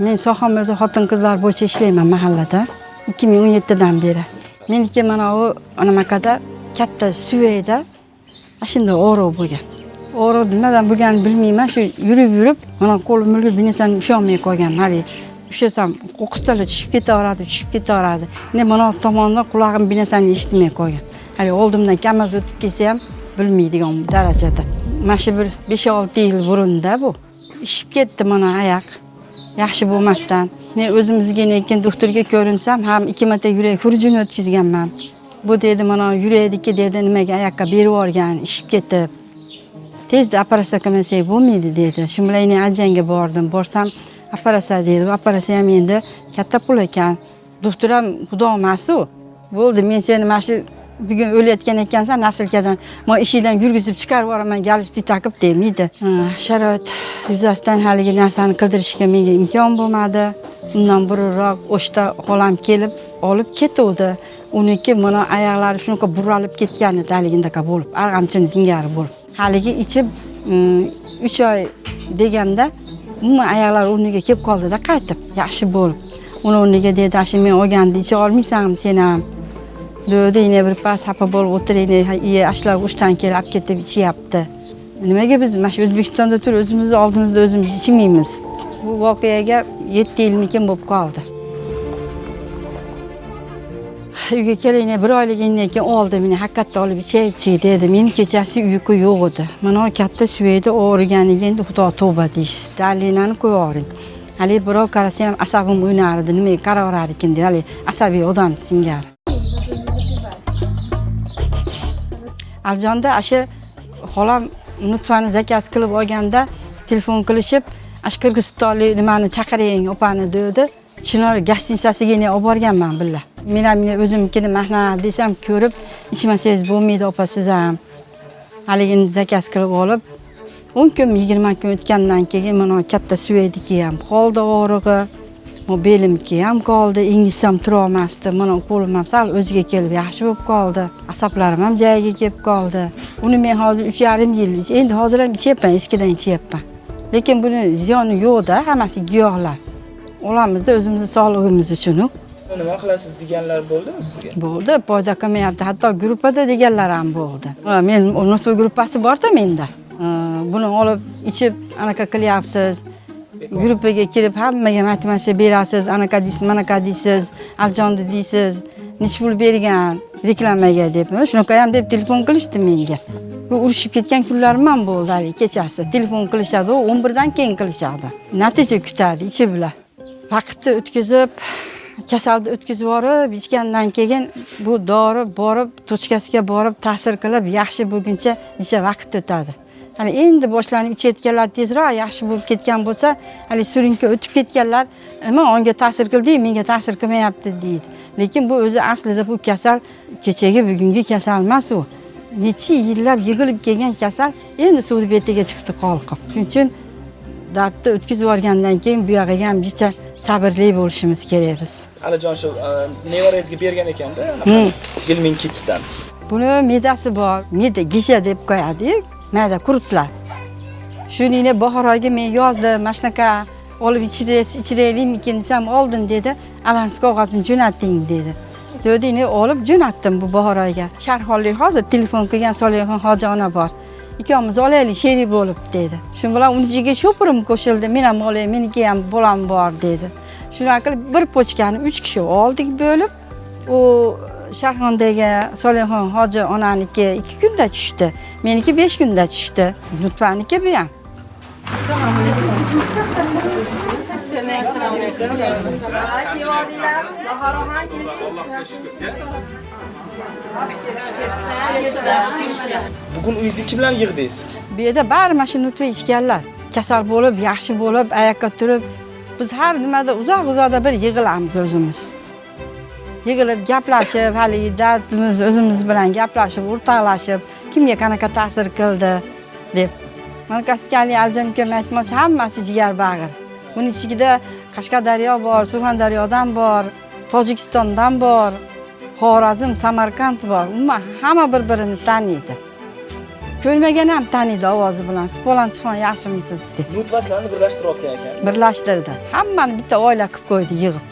Men soham o'zi xotin qizlar bo'yicha ishlayman mahallada 2017dan beri. Meniki mana u nimakada katta suvayda shunday og'riq bo'lgan. Og'riq nimadan bo'lganini bilmayman. Shu yurib yurib mana qo'lim bir narsani ushlolmay qolgan. Haligi ushlasam qo'qqisdalar tushib ketaveradi, tushib ketaveradi. Endi mana bu tomondan qulog'im bir narsani eshitmay qolgan. Haligi oldimdan Kamaz o'tib kelsa ham bilmaydigan darajada. Mana shu bir 5-6 yil burunda bu. Ishib ketdi mana oyoq. Yaxshi bo'lmasdan. Men o'zimizga lekin doktorga ko'rinsam ham 2 marta yurak xurujini o'tkazganman. Bu dedi mana yurakniki dedi nimaga oyoqqa berib yuborgan, ishib ketib. Tezda operatsiya qilmasak bo'lmaydi dedi. Shu bilan endi Andijonga bordim. Borsam operatsiya dedi. Operatsiya ham endi katta pul ekan. Doktor ham xudo emas u. Bo'ldi, men seni mana shu bugun o'layotgan ekansan, nasilkadan men eshikdan yurgizib chiqarib yuboraman, galstuk taqib demaydi. Sharoit yuzasidan haligi narsani qildirishga menga imkon bo'lmadi. Undan burunroq O'shda xolam kelib olib ketuvdi. Uniki mana oyoqlari shunaqa buralib ketgan edi, haligindaqa bo'lib, arg'amchini singari bo'lib. Haligi ichib 3 oy deganda umuman oyoqlari o'rniga kelib qoldida qaytib, yaxshi bo'lib. Uni o'rniga dedi, "Shu men olganda icha olmaysanmi sen ham?" Dedi, "Yine bir pas xafa bo'lib o'tiring, ashlar O'shdan kelib olib ketib ichyapti. Nimaga biz mana shu O'zbekistonda turib o'zimizni oldimizda o'zimiz ichmaymiz?" Bu voqeaga 7 yilmikin bo'lib qoldi. Uyga kelib bir oyligimdan keyin oldi meni haqiqatda olib ichaychi dedi. Meni kechasi uyqu yo'q edi. Mana katta suvayda og'riganiga endi xudo tavba deysiz. Dalinani qo'yib yuboring. Haligi birov qarasa ham asabim o'ynardi, nimaga qaraverar ekan deb, haligi asabiy odam singari. Aljonda asha xolam nutfani zakaz qilib olganda telefon qilishib, ash Qirg'izistonlik nimani chaqiring opani dedi. Chinor gostinitsasiga olib borganman billa. Men ham o'zimnikini mahna desam ko'rib, ichmasangiz bo'lmaydi opa siz ham. Haligini zakaz qilib olib, 10 kun 20 kun o'tgandan keyin mana katta suvaydiki ham qoldi og'rig'i. Belimki ham qoldi, ingichsam tura olmasdi. Mana qo'lim ham sal o'ziga kelib yaxshi bo'lib qoldi. Asablarim ham joyiga kelib qoldi. Uni men hozir 3,5 yil, endi hozir ham ichyapman, eskidan ichyapman. Lekin buni ziyoni yo'q-da, hammasi giyohlar. Olamizda o'zimizni sog'lig'imiz uchun. Nima qilasiz deganlar bo'ldimi sizga? Bo'ldi, foyda qilmayapti. Hatto gruppada deganlar ham bo'ldi. Men nutq gruppasi bor-da menda. Buni olib ichib anaqa qilyapsiz. Gruppaga kirib hammaga motivatsiya berasiz, anaqa deysiz, manaqa deysiz, Aljonni deysiz, necha pul bergan reklamaga deb. Shunaqa ham deb telefon qilishdi menga. Bu urushib ketgan kunlarim ham bo'ldi hali kechasi. Telefon qilishadi, u 11dan keyin qilishadi. Natija kutadi ichi bilan. Vaqtni o'tkazib, kasalni o'tkazib yuborib, ichgandan keyin bu dori borib, tochkasiga borib ta'sir qilib, yaxshi bo'lguncha necha vaqt o'tadi. Hali endi boshlanib ichayotganlar tezroq yaxshi bo'lib ketgan bo'lsa, hali surinka o'tib ketganlar, nima onga ta'sir qildi, menga ta'sir qilmayapti deydi. Lekin bu o'zi aslida bu kasal kechagi bugungi kasal emas u. Necha yillab yig'ilib kelgan kasal endi suv betiga chiqdi qolqib. Shuning uchun dardni o'tkazib yuborgandan keyin bu yog'iga ham jicha sabrli bo'lishimiz kerak biz. Alijon shu nevarangizga bergan ekanda, Gilmin Kids'dan. Buni medasi bor, meda gisha deb qo'yadi-yu, mayda qurutlar. Shuningni Buxoroga men yozdim, mana shunaqa olib ichiraylikmikin desam oldim dedi. Alans qog'ozini jo'nating dedi. Dedi, olib jo'natdim bu Buxoroga. Sharxonlik hozir telefon qilgan Solihxon hoji ona bor. Ikkovimiz olaylik sherik bo'lib dedi. Shu bilan unikiga sho'pirim qo'shildi, men ham olay, meniki ham bolam bor dedi. Shunaqa qilib bir pochkani 3 kishi oldik bo'lib. U Sharxondagi Solihxon hoji onaniki 2 kunda tushdi. Meniki 5 kunda tushdi. Nutfaniki bu ham. Assalomu alaykum. Bugun uyingizga kimlarni yig'dingiz? Bu yerda bari mana shu nutfa ichganlar. Kasal bo'lib, yaxshi bo'lib, oyoqqa turib, biz har nimada uzoq-uzoqda bir yig'ilamiz o'zimiz. Yig'ilib gaplashib, haligi dardimiz o'zimiz bilan gaplashib, o'rtoqlashib, kimga qanaqa ta'sir qildi deb. Mana Kaskali Aljon ukam aytmoqchi, hammasi jigar bag'ir. Buning ichida Qashqadaryo bor, Surxondaryodan bor, Tojikistondan bor, Xorazm, Samarqand bor. Umuman hamma bir-birini taniydi. Ko'rmagan ham taniydi ovozi bilan. Siz Palonchixon yaxshimisiz deb. Nutva sizlarni birlashtirayotgan ekan. Birlashtirdi. Hammani bitta oila qilib qo'ydi yig'ib.